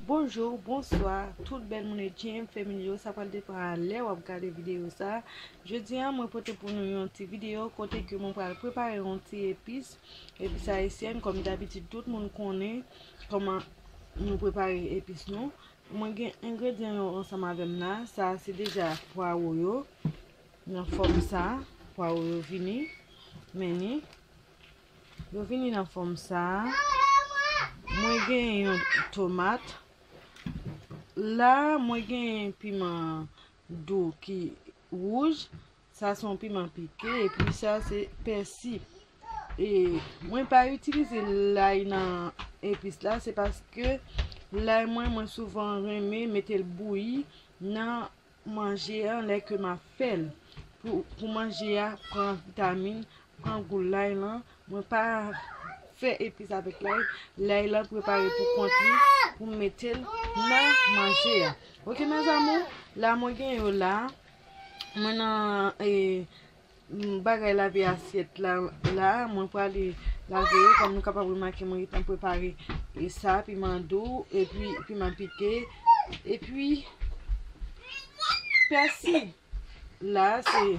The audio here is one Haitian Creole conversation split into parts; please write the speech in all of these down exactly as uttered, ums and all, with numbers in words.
Bonjou, bonswa, tout bèl moun e djenm fanmi yo, sa pral depann a lè w ap gade videyo sa. Jodi a, mwen pote pou nou yon ti videyo kote ke mwen pral prepare yon ti epis, epis ayisyèn, kòm dabitid tout moun konnen kòman nou prepare epis nou. Mwen gen engredyan yo ansanm avè m la, sa se deja pwawo yo nan fòm sa, pwawo yo vini, men ni. Yo vini nan fòm sa. Mwen gen yon tomat. La, mwen gen piman dou ki wouj. Sa se yon piman pike. Epi sa se pèsi. E mwen pa itilize lay nan epis la. Se paske lay mwen, mwen souvan renmen mete l bouyi nan manje an lè ke m ap fè l. Pou, pou manje a pran vitamin, pran gou lay lan. Mwen pa fè epis avèk lay. Lay lan prepare pou kont li, pou m mete l nan manje a. Oke, mes amours, la mwen gen yo la. Mwen nan, e, m, bagay lave asyèt la, la, mwen prale lave yo, kòm nou kapab remake, mwen gentan prepare, e, sa, piman dou, epi piman pike, epi pèsi. La, se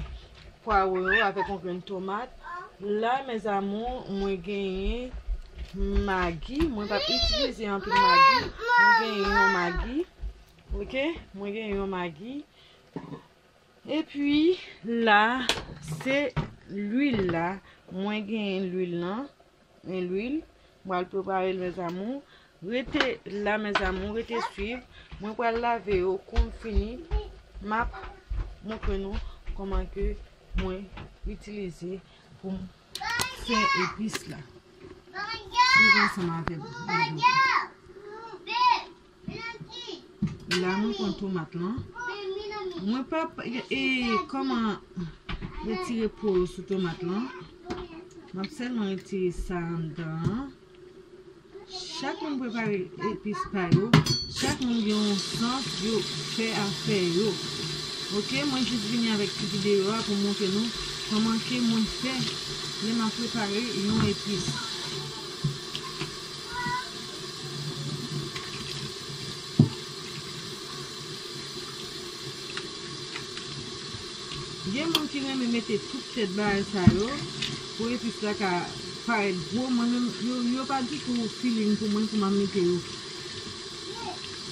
pwawo yo avèk yon grenn tomat. La, mes amours, mwen genyen magi. Mwen p ap itilize anpil magi. Mwen genyen yon magi. Oke? Mwen genyen yon magi. Epi la, se lwil la. Mwen genyen lwil lan. Men lwil, mwen al prepare l, mes amours. Rete la, mes amours, rete swiv. Mwen pral lave yo, kou m fini, m ap montre nou kòman ke mwen itilize pou m fè epis la. Swiv ansanm avè m. La, mwen pran tomat lan. Mwen pa, e, kòman retire po yo sou tomat lan. M ap sèlman retire sa anndan an. Chak moun prepare epis pa yo. Chak moun gen yon sans yo fè afè yo. Oke, mwen jis vini avèk ti videyo a pou montre nou kòman ke mwen fè lè m ap prepare yon epis. Gen moun ki renmen mete tout tèt bagay sa yo pou epis la ka parèt gwo. Mwen menm, yo, yo pa ditou feeling pou mwen pou m ap mete yo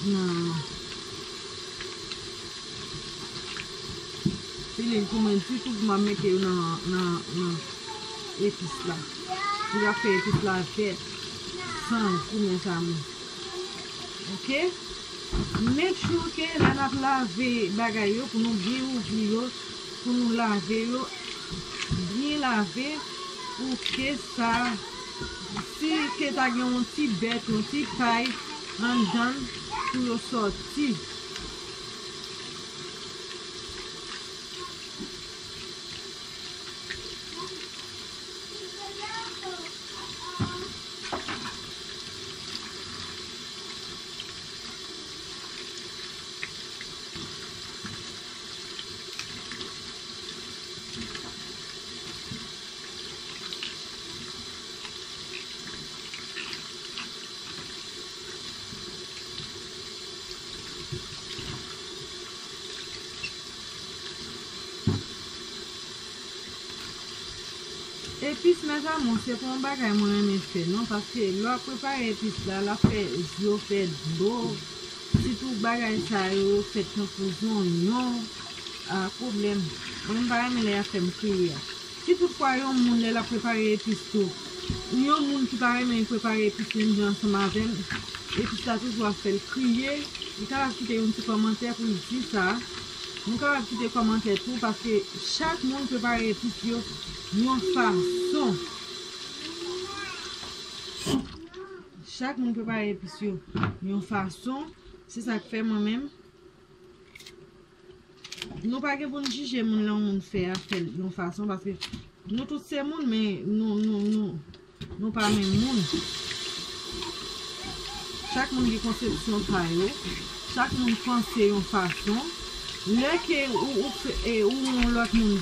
nan feeling pou mwen ditou pou m ap mete yo nan, nan, nan epis la. Pou l ap fè epis la vèt, san gou, mes amours. Oke? Make sure ke lè n ap lave bagay yo, pou nou byen ouvri yo, pou nou lave yo, byen lave, pou ke sa, si ke ta gen yon ti bèt, yon ti pay anndan l, pou yo sòti. Epis, mes amours, se pa yon bagay mwen renmen fè, non, paske lè w ap prepare epis la, l ap fè zo fè dlo, sitou bagay sa yo fèt tankou zonyon, a, pwoblèm. Mwen, m pa renmen lè y ap fè m kriye a. Si toutfwa yon moun, lè l ap prepare epis tou, yon moun ki pa renmen prepare epis menm jan ansanm avè m, epis la toujou ap fè l kriye, li kapab kite yon ti kòmantè pou l di sa. Nou kapab kite kòmantè tou, paske chak moun prepare epis yo yon fason. Chak moun prepare epis yo yon fason. Se sa k fè mwen menm, nou pa gen pou n jije moun lè yon moun fè a, fè l yon fason, paske nou tout se moun, men nou, nou, nou, nou pa menm moun. Chak moun gen konsepsyon pa yo. Chak moun panse yon fason. Lè ke ou, ou fè, e, ou yon lòt moun,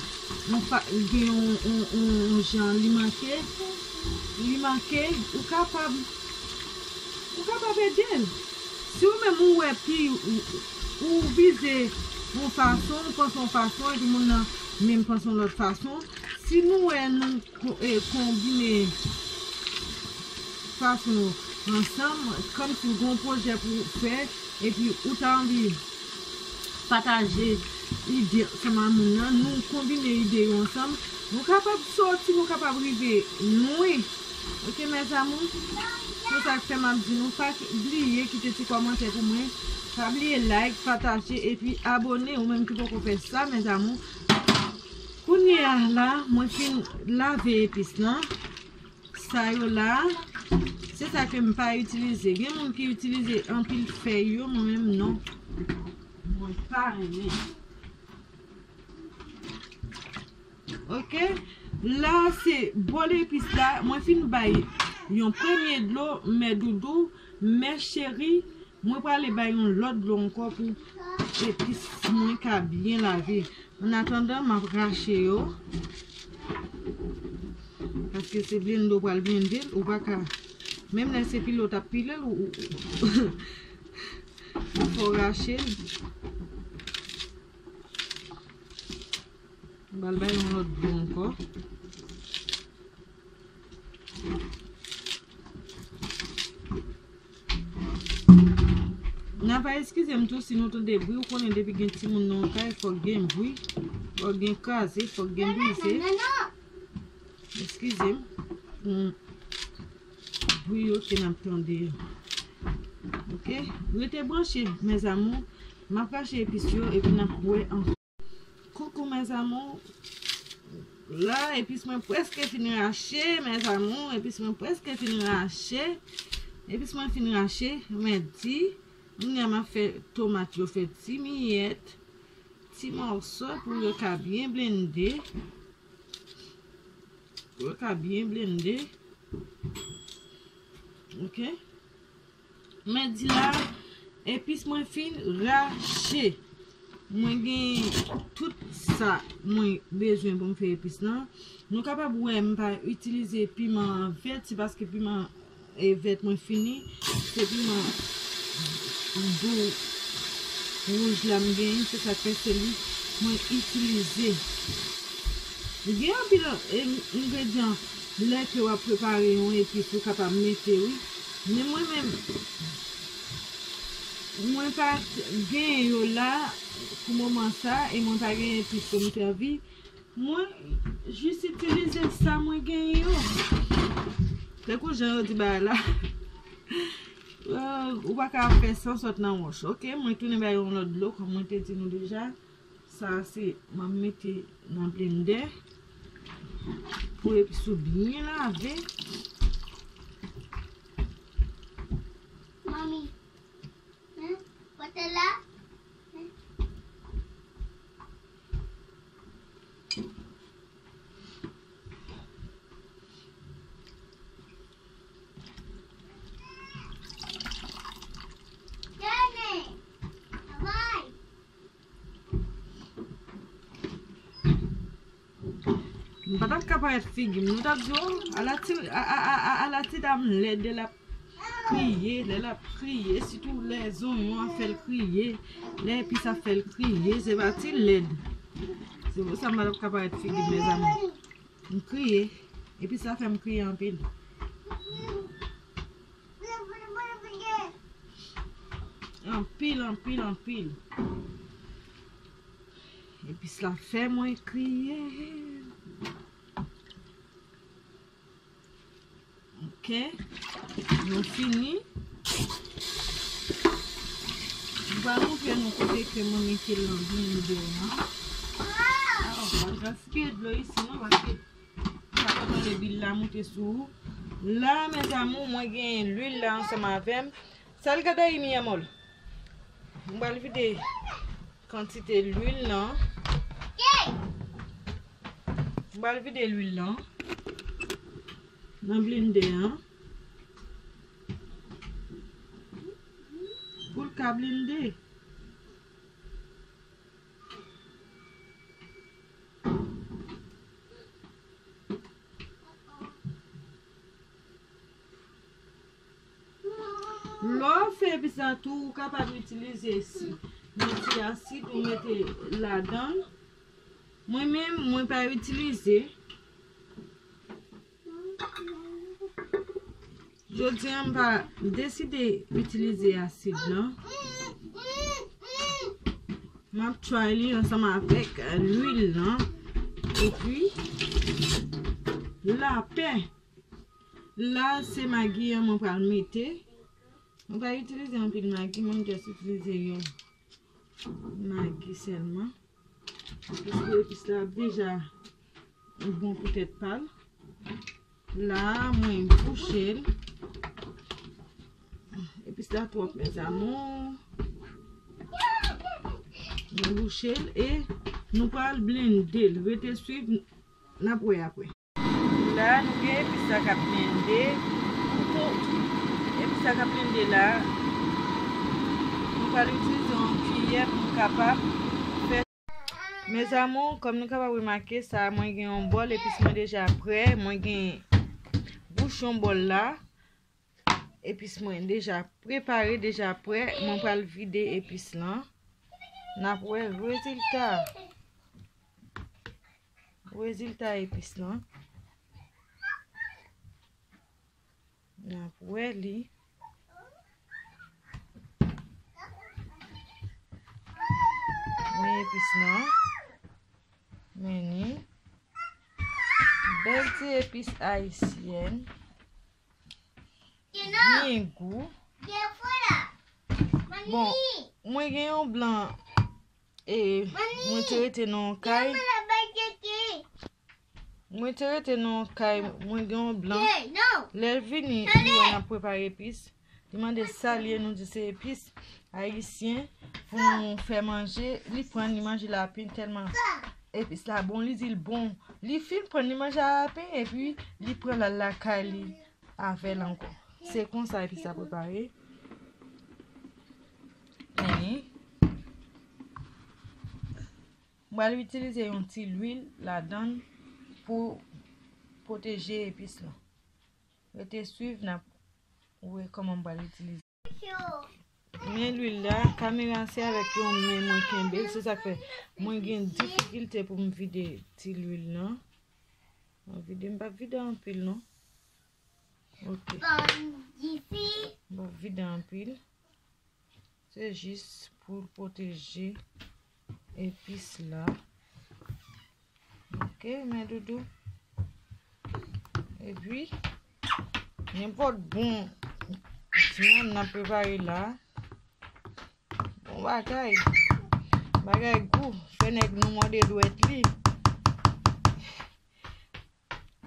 yon fa-, gen yon, yon, yon, yon jan li manke, li manke, ou kapab, ou kapab ede l. Si ou menm ou wè pi, ou, ou vize yon fason, ou panse yon fason, epi moun nan menm panse yon lòt fason, si nou wè nou ko- e, konbine fason yo ansanm, kòmsi w gen yon pwojè pou w fè, epi ou ta anvi pataje ide ansanm ak moun nan, nou konbine ide yo ansanm, nou kapab sòti, nou kapab rive lwen. Oke, mes amours? Se sa k fè m ap di nou, pa ki- bliye kite ti kòmantè pou mwen, pa bliye like, pataje, epi abone, ou menm ki poko fè sa, mes amours. Kounye a la, mwen fin lave epis lan. Sa yo la, se sa ke m pa itilize. Gen moun ki itilize anpil fèy yo, mwen menm non. Mwen pa renmen. Oke? La se bòl epis la, mwen fin bay yon premye dlo, mè doudou, mè cheri, mwen prale bay yon lòt dlo ankò pou epis mwen ka byen lave. Annatandan, m ap rache yo. Paske se blende w pral blende l, ou pa ka. Menm lè se pile w t ap pile l, ou, ou, ou fò rache l. M pral bay yon lòt dlo ankò. N a va eskize m tou si nou tande bri. Ou konnen depi gen timoun nan yon kay, fòk gen bri, fòk gen kraze, fòk gen brize. Eskize m pou bri yo ke n ap tande yo. Oke? Rete branche, mes amours. M ap rache epis yo epi n ap wè ansanm. Coucou mes amours. La, epis mwen prèske fin rache, mes amours. Epis mwen prèske fin rache. Epis mwen fin rache, mwen di, kounye a m ap fè tomat yo fè ti miyèt, ti mòso pou yo ka byen blende. Pou yo ka byen blende. Oke? Mwen di la, epis mwen fin rache. Mwen gen tout sa mwen bezwen pou m fè epis lan. Nou kapab wè m pa itilize piman vèt, se paske piman e vèt mwen fini. Se piman dou wouj la m genyen, se sa k fè se li mwen itilize. Gen anpil, e, engredyan lè ke w ap prepare yon epis ou kapab mete, wi. Men mwen menm, mwen pa t genyen yo la pou moman sa, e mwen pa genyen epis pou m sèvi. Mwen jis itilize sa mwen genyen yo. Tankou jan yo di bagay la. Euh, ou pa ka fè san sot nan wòch. Oke, mwen tounen bay yon lòt dlo, kòm mwen te di nou deja. Sa se, m ap mete nan blendè pou epis ou byen lave. Mami, hein? Pote la? M pa t ap ka parèt figi m. Nou t ap di, oh, ala ti, a, a, a, a, ala ti dam lèd, lè l ap kriye, lè l ap kriye, sitou lè zonyon an fè l kriye, lè epis ap fè l kriye, se pa ti lèd. Se pou sa m pa t ap ka parèt figi m, mes amours. M kriye. Epis la fè m kriye anpil. Anpil, anpil, anpil. Epis la fè mwen kriye. Oke. Nou fini. M pral montre nou kote ke mwen mete l nan blendè an. Ah, pa gaspiye dlo isi non, paske sa kontan lè lwil la moute sou ou. La, mes amours, mwen genyen lwil la ansanm avè m. Salga daí, mi amor. M pral vide kantite lwil lan. M pral vide lwil lan nan blendè an. Pou l ka blende. Lè w fè epis la, Tou ou kapab itilize si, yon ti asid ou mete ladan l. Mwen menm, mwen pa itilize. Jodi a, m pa deside itilize asid lan. M ap try li ansanm avèk lwil lan. Epi, lapè. La, se magi an mwen pral mete. Mwen pa itilize anpil magi, mwen just itilize yon magi sèlman. Paske epis la deja bon pou tèt pa l. La, mwen bouche l. Epis la twòp, mes amours. Mwen bouche l e nou pral blende l. Rete swiv, n ap wè apre. La, nou gen epis la k ap blende. Pou tou epis la k ap blende la, nou pral itilize yon kiyè pou nou kapab fè. Mes amours, kòm nou kapab remake sa, mwen gen yon bòl, epis mwen deja prè, mwen gen bouchon bòl la. Epis mwen deja prepare, deja prè, mwen pral vide epis lan. N ap wè rezilta. Rezilta epis lan. N ap wè li. Men epis lan. Men ni. Bèl ti epis ayisyèn. Byen gou. Bon, mwen gen yon blan. E mwen te rete nan yon kay. Mwen te rete nan yon kay, mwen gen yon blan. Lè l vini, li wè n ap prepare epis. Li mande sa l ye, nou di se epis ayisyen pou nou fè manje. Li pran, li manje l apen tèlman epis la bon, li di l bon. Li fin pran, li manje apen, epi li pran l al lakay li avè l ankò. Se konsa epis la prepare. Men, m pral itilize yon ti lwil ladan l pou pwoteje epis lan. Rete swiv, n ap wè kòman m pral itilize. Men lwil la, kamera se avèk yon men mwen kenbe l, se sa k fè mwen gen difikilte pou m vide ti lwil lan. Mwen vide, m p ap vide anpil non. Ok. M p ap vide anpil. Se jis pou l pwoteje epis la. Ok, men doudou. Epi, nenpòt bon viann n ap prepare la. Bon bagay. Bagay gou. Fè nèg nou mòde dwèt li.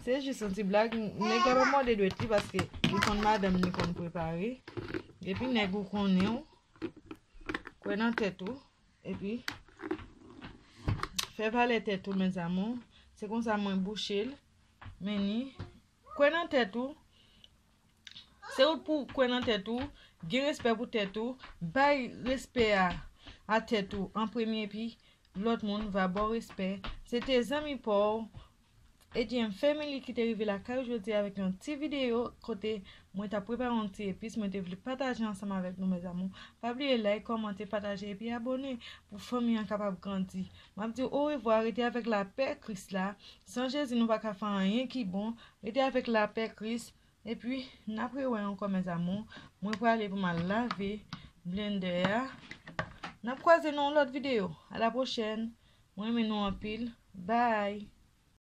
Se jis yon ti blag. Nèg la pa mòde dwèt li paske li konn madanm li konn prepare. Epi nèg ou konnen w. Kwè nan tèt ou. Epi, fè valè tèt ou, mes amours. Se konsa mwen bouche l. Men ni, kwè nan tèt ou. Se ou pou kwè nan tèt ou. Gen respè pou tèt ou. Bay respè a, a tèt ou an premye, epi lòt moun va ba w respè. Se te zanmi pa w, Etienne Family ki te rive lakay ou jodi a avèk yon ti videyo kote mwen t ap prepare yon ti epis, mwen te vle pataje ansanm avèk nou, mes amours. Pa bliye like, kòmante, pataje epi abòne pou fanmi an kapab grandi. M ap di w orevwa, rete avèk lapè Kris la. San Jezi, nou pa ka fè anyen ki bon. Rete avèk lapè Kris. Epi, n ap rewè ankò, mes amours. Mwen prale pou m al lave blendè a. N ap kwaze nan yon lòt videyo. A la pwochèn. Mwen renmen nou anpil. Bye.